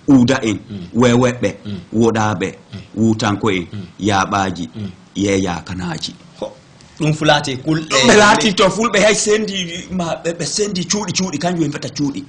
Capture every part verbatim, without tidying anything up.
Uuda en, mm, weweɓɓe, mm, woɗaaɓe, mm, wuutanko en, mm, yaaɓaaji, mm, yeeyaakanaaji. Ho, ɗum fu laati kulɓe. Ɓe laati to fulɓe hay sendi ma, ɓe, ɓe sendi cuuɗi, cuuɗi, kanjum en mbiyata cuuɗi.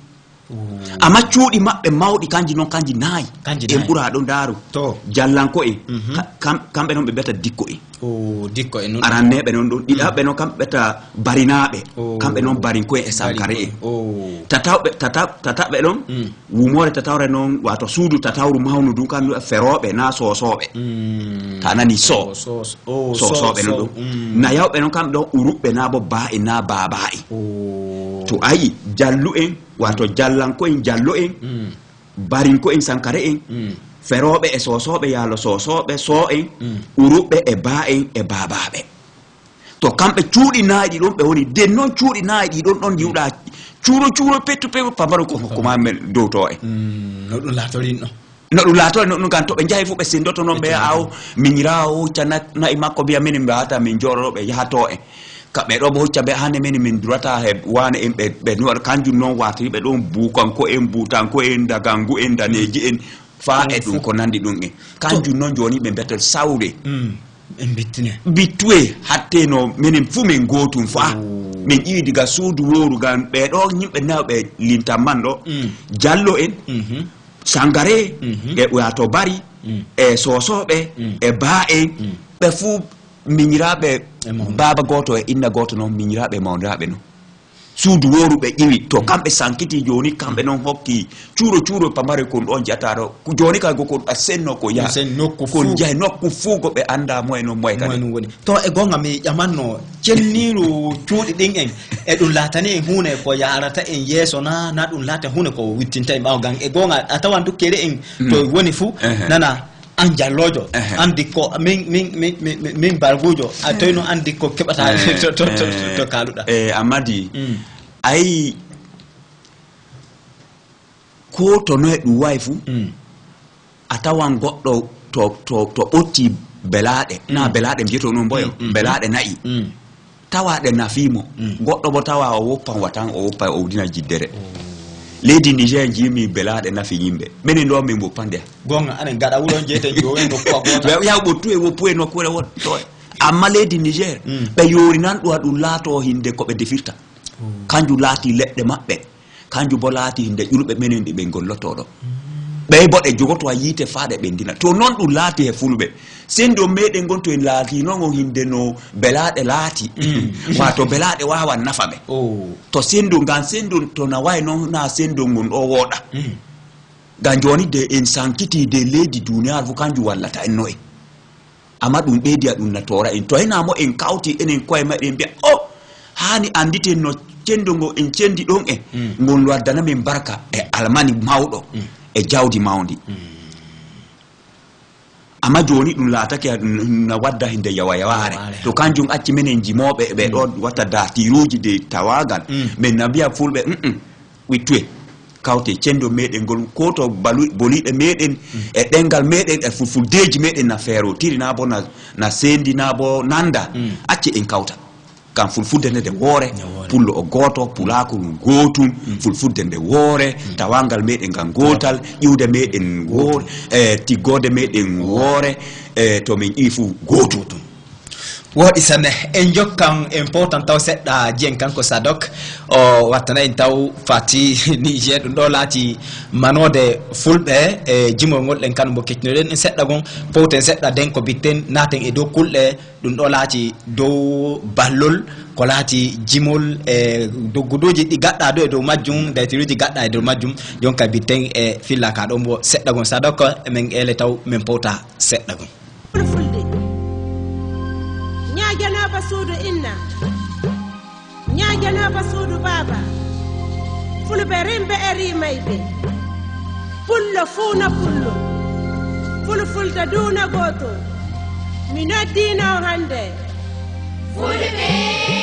Oo. Amma cuuɗi maɓɓe mawɗi kanji noon, kanji nayi. Kanji en nayi. Ɓura ɗo ndaaru. To. Jallanko en, mhm, ka-, kam-, kamɓe noon ɓe mbiyata dikko en. Oo, dikko en noon. Aranneeɓe noon ɗon, mm, ɗiɗaɓɓe noon kamɓe mbiyata barinaaɓe. Oo. Kamɓe noon barinko en e sankare en. Barinko en. Oo. Tataɓɓe, tataɓ-, tataɓɓe ɗon, mm, wumoore tatawre noon, waato suudu tatawru mawnu ndun, kam ferooɓe naa soosooɓe. Mm. Ta nani soo. Soo, soo, soo, oo, soosooɓe noon ɗon. Mm. Nayawɓe noon kamɓe ɗon uruɓɓe naa bo baa en naa baabaa en. Oo. To ayi, jallu en, waato jallanko en, jallo en, mm, barinko en, sankare en, mm, ferooɓe e soosooɓe, yaalo soosooɓe, soo en, mm, uruɓɓe e baa en e baabaaɓe. To kamɓe cuuɗi nayi ɗi ɗon ɓe woni, den noon cuuɗi nayi ɗi ɗon ɗon ndiwɗa cuuro cuuro pettu pe pamaro ko, ko ma mel dow to en. Mm, no ɗum laatori no. No ɗum laatori no ɗum, ngam to ɓe njahi fu ɓe sendoto noon ɓe awo miñiraawo hocca na-, na'i makko mbiya minin mbaawata min jooɗoɗo ɓe yahato en. Kamɓe ɗo bo hocca ɓe hande minin min durata he waane en ɓe, ɓe nuwa kanjum noon waatiri ɓe ɗon buukanko en, buutanko en, dagangu en, daneeji en, faa e ɗum ko nandi ɗum en. Kanjum noon jooni ɓe mbiyata sawre. Mm. En mbittine. Mbittue, hatte no minen fu min gootum faa. Oo. Min ƴiwi diga suudu wooru ngam ɓe ɗo yimɓe nayo ɓe lintan man ɗo. Mm. Jallo en, mhm, sangare, mhm, e waato bari, mm, e soosooɓe, mm, e baa en, mm, ɓe fu miñiraaɓe e mawni. Baaba gooto e inna gooto noon, miñiraaɓe e mawniraaɓe noon. Suudu wooru ɓe ƴiwi. To kamɓe sankiti jooni, kamɓe noon hokki cuuro cuuro pamare kon ɗoon jiyata ɗo. Ko jooni kay go kon ɗa senno ko yaha. Sen nokku kon fuu. Njahi nokku fuu go ɓe annda moye noon moye kadi. Moye noon woni. To e goonga mi ƴamanno cenniiru cuuɗi ɗin en. E ɗum laatani en huune ko yaarata en yeeso na, na ɗum laata huune ko wittinta en ɓaawo. Ngam e goonga a tawan dukkere en to woni fuu nana. An jalloojo, ehe, anndi ko min, min, min, min, min, min barguujo, a toyno anndi ko keɓata to, to, to, to, to kaaluɗa. E Amadi, mm, ayi, ko to noye ɗum wayi fu, mm, a tawan goɗɗo to, to, to ɓotti belaaɗe, na, mm, belaaɗe mbiyeto noon mboyo, mm, mm, belaaɗe na'i. Mm. Tawa ɗe nafii mo. Mm. Goɗɗo bo tawa o woppan watan, o woppa o udina jiddere. Oh. Leydi Niger njiimi belaaɗe nafi yimɓe. Menen ɗo min woppan nde. Goonga, anen gaɗa wuro on jeyten jowen nokkuwa goota. Ɓe yaw ɓottu e woppu e nokkuure won. To, amma leydi Niger, mm, ɓe yorinan ɗum haɗum laato hinde ko ɓe defirta. Oh. Kanjum laati leɗɗe maɓɓe. Kanjum bo laati hinde ƴulɓe menen ɗi ɓe gollotoo ɗo. Mm. Ɓey bo ɗe jogoto a yiite faa ɗe ɓendina. To non ɗum laati he fulɓe. Sendo meɗen ngon to en laatino ngon hinde no belaaɗe laati. Mm. Waato belaaɗe waawan nafa ɓe. Oh. To sendo ngan sendo to na wayi non na sendo ngon ɗo wooɗa. Mm. Ngam jooni de en sankiti de leydi duniyaaru fu kanjum wallata en no en. Amma ɗum ɓeydi a ɗum na toora en. To hina mo en kawti enen koye meɗen mbiya, "O, haani annditen no cendo ngo en cendi ɗon en, mm, ngon waddana min barka e almani mawɗo, mm, e jawdi mawndi." Mm. Amma jooni ɗum laatake a-, na wadda hinde yawa yawaare. Yawaare. To kanjum acci menen jimooɓe ɓe, mm, ɗo watta datiruuji de tawaagal. Mm. Men na mbiya fulɓe, "Mm-mm." Wittue, kawte cendo meɗen ngol, ko to balu-, boliɗe meɗen, mm, e ɗengal meɗen, e fulfuldeji meɗen na feerotiri, na bo na, na sendi, na bo nanda. Mm. Acce en kawta. Ngam fulfulde nde nde woore, nde woore. Pullo o gooto, pulaaku ɗum gootum, mm, fulfulde nde woore, mm, tawangal meɗen ngal gootal, ƴiwde meɗen woore, e tiggode meɗen woore, e to min ƴiwi fu gootum. Gootum. Wooɗi sanne. En jokkan, en powtan taw seɗɗa jiyen kanko Sadok. O wattana en taw fati Niger. Ɗum ɗo laati manoode fulɓe e jimol ngol ɗen kano mbo keccinoɗen. Seɗɗa gon, powten seɗɗa den ko bitten, naaten e dow kulɗe. Ɗum ɗo laati dow ballol, ko laati jimol e dogguduuji ɗi gaɗɗa dow e dow majjum, daytiruuji gaɗɗa e dow majjum. Jonka bitten e filla ka ɗon mbo seɗɗa gon. Sadok, men ele taw men powta seɗɗa gon. Fulfulde. Ñaajanooba suudu inna. Ñaajanooba suudu baaba. Fulɓe rimɓe e rimayɓe. Pullo fuu na pullo. Fulfulde duu na gooto. Mi noddiino on hannde. Fulɓe.